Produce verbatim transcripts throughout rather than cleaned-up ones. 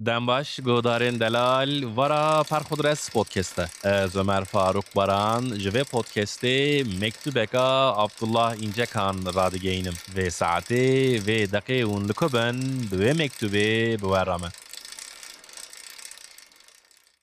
Dem baş, guhdarên delal, vara Perxudres podcast e. Ez Ömer Faruk Baran, ji vê podcastê mektubeka Abdullah İncekan radigeynim. Vê saetê, vê deqê hûn li ku bin, bi wê mektubê bi we re me.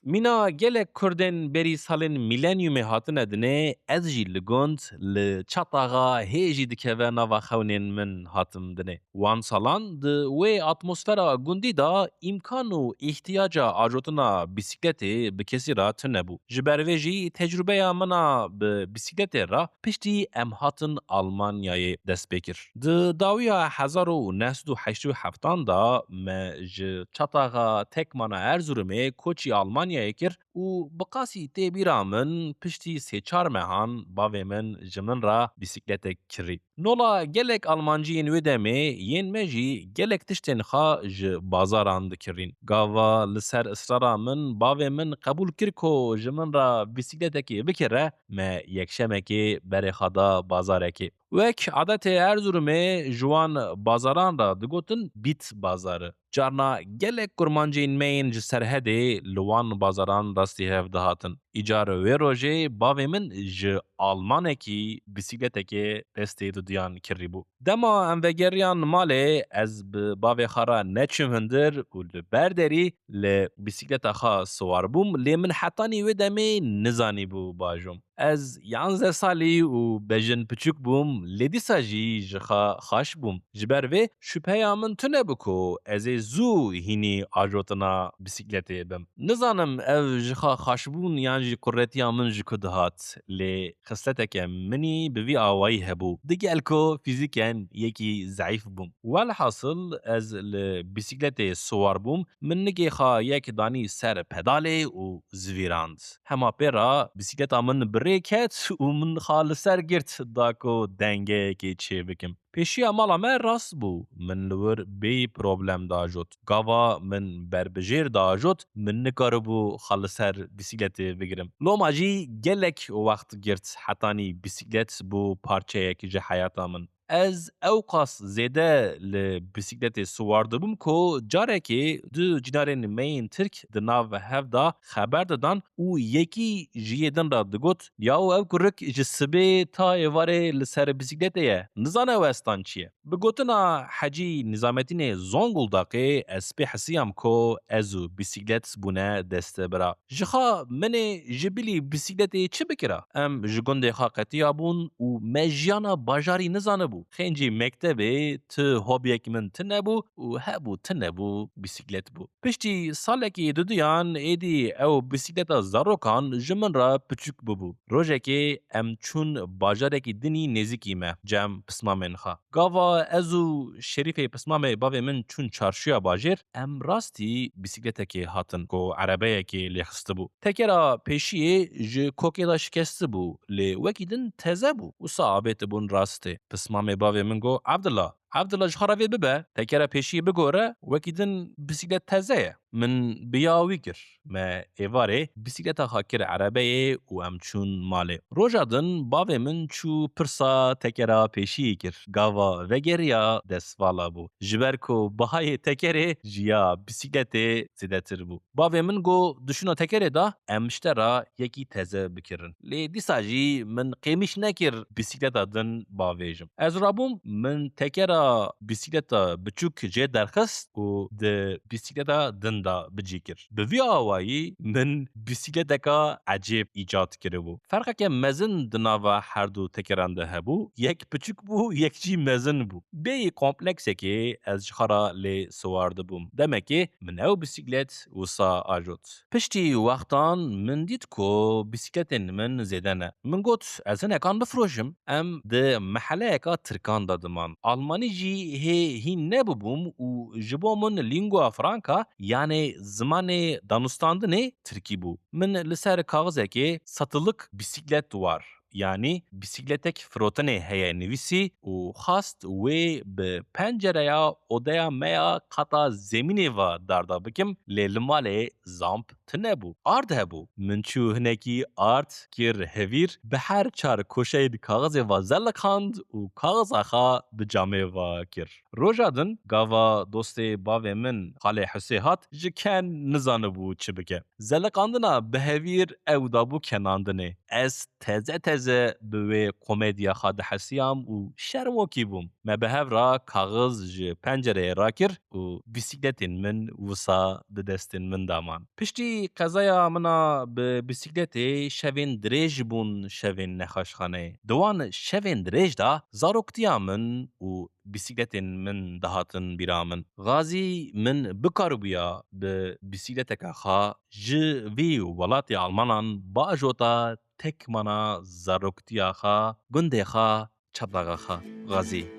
Mîna gelek Kurdên berî salên mîlenyumê hatine dinê, ez jî li gund, li Çataxa hê jî dikeve nava xewnên min hatim dinê. Wan salan di wê atmosfera gundî de îmkan û îhtiyaca ajotina bîsîkletê bi kesî re tune bû. Ji ber vê jî tecrûbeya min a bi bîsîkletê re piştî em hatin Almanyayê dest pê kir. Di dawiya hezar û neh sed û heştê û heftan de me ji Çataxa Tekmana Erzurumê koçî Almanyayê kir û bi qasî tê bîra min piştî sê çar mehan bavê min ji min re bîsîkletek kirî. Nola gelek Almanciyên wê demê yên me jî gelek tiştên xwe ji bazaran dikirîn. Gava li ser israra min bavê min qebûl kir ku ji min re bîsîkletekê bikire, me yekşemekê berê xwe da bazarekê. Wek adetê Erzurumê ji wan bazaran re digotin bît bazarı. Carna gelek kurmancên me yên ji Serhedê li wan bazaran rastî hev dihatin. Îcar wê rojê bavê min ji Almanekî bîsîkletekê destê dudiyan kirîbû. Dema em vegeriyan malê, ez bi bavê xwe re neçûm hundir û li ber derî li bîsîkleta xwe siwar bûm, lê min hetanî wê demê nizanîbû bajom. Ez yanzdeh salî û bejin piçûk bûm, lê dîsa jî ji xwe xaş bûm. Ji ber vê şüpheya min tune bû ku ez ê zû hînî ajotina bîsîkletê bim. Nizanim ev ji xwe xaşbûn yan jî kuretiya min ji ku dihat, lê xisleteke min î bi vî awayî hebû. Digel ku fîzîken yekî zeîf bûm. Welhasil ez li bîsîkletê siwar bûm, min nigê xwe yek danî ser pedalê û zivîrand. Hema pê re bîsîkleta min bi rê ket û min xwe li ser girt da ku dengeyekê çêbikim. Pêşiya mala me rast bû, min li wir bêyî problem diajot. Gava min berbijêr diajot, min nikaribû xwe li ser bîsîkletê bigirim. Loma jî gelek wext girt hetanî bîsîklet bû parçeyek ji heyata min. Ez ewqas zêde li bîsîkletê siwar dibûm ku carekê du cinarên me yên Tirk di nav hev de xeber didan û yekî ji yê din re digot, "Yaw ev kurik ji sibê ta êvarê li ser bîsîkletê ye, nizane westan çi ye." Bi gotina Hecî Nizametînê Zonguldakê ez pê hesiyam ku ez û bîsîklet bûne destebira. Ji xwe min ê ji bilî bîsîkletê çi bikira? Em ji gundê xwe qetiyabûn û me jiyana bajarî nizanibû. Xêncî mektebê ti hobiyek min tune bû û hebû tune bû bîsîklet bû. Piştî salekî duduyan êdî ew bîsîkleta zarokan ji min re piçûk bûbû. Rojekê em çûn bajarekî dinî nêzîkî me, cem pismamên xwe. Gava ez û Şerîfê pismamê bavê min çûn çarşiya bajêr, em rastî bîsîkletekê hatin ku erebeyekê lê xistibû. Tekera pêşiyê ji kokê de şikestibû, lê wekî din teze bû. Wisa avêtibûn rastê. Pismamê bavê min got, "Evdila, Evdila ji xwe re vê bibe, tekera pêşiyê bigore, wekî din bîsîklet teze ye." Min bi ya wî kir. Me êvarê bîsîkleta xwe kir erebeyê û em çûn malê. Roja din bavê min çû pirsa tekera pêşiyê kir. Gava vegeriya destvala bû. Ji ber ku bihayê tekerê ji ya bîsîkletê zêdetir bû. Bavê min got, "Di şûna tekerê de em ji te re yekî teze bikirin." Lê dîsa jî min qêmîş nekir bîsîkleta din bavêjim. Ez rabûm, min tekera bîsîkleta biçûk jê derxist û di bîsîkleta din de bi cî kir. Bi vî awayî min bîsîkleteka ecêb îcad kiribû. Ferqeke mezin di nava her du tekeran de hebû, yek biçûk bû, yek jî mezin bû. Bêyî kompleksekê ez ji xwe re lê siwar dibûm. Demekê min ew bîsîklet wisa ajot. Piştî wextan min dît ku bîsîkletên min zêde ne. Min got, "Ez hinekan bifroşim." Em di meheleyeka Tirkan de diman. Almanî jî hê hîn nebûbûm û ji bo min lingua franca, yanê zimanê danûstandinê, Tirkî bû. Min li ser kaxizekê satılık bisiklet var yanî bîsîkletek firotinê heye nivîsî û xwest wê bi pencereya odeya me ya qata zemînê ve darda bikim, lê li malê zamp tune bû. Ard hebû. Min çû hinekî ard kir hevîr, bi her çar koşeyên kaxizê ve zeliqand û kaxiza xwe bi camê ve kir. Roja din gava dostê bavê min Xalê Husê hat, ji ken nizanibû çi bike. Zeliqandina bi hevîr ew dabû kenandinê. Ez teze teze bi wê komediya xwe dihesiyam û şermokî bûm. Me bi hev re kaxiz ji pencereyê rakir û bîsîkletên min wisa di destên min de man. Piştî qezaya min a bi bîsîkletê şevên dirêj bûn şevên nexweşxaneyê. Di wan şevên dirêj de zaroktiya min û bîsîkletên min dihatin bîra min. Xazî min bikaribûya bi bîsîkleteke xwe ji vî welatê Almanan biajota tek mana zaroktiya xwe, gundê xwe, çetlaxa xwe. Xazî.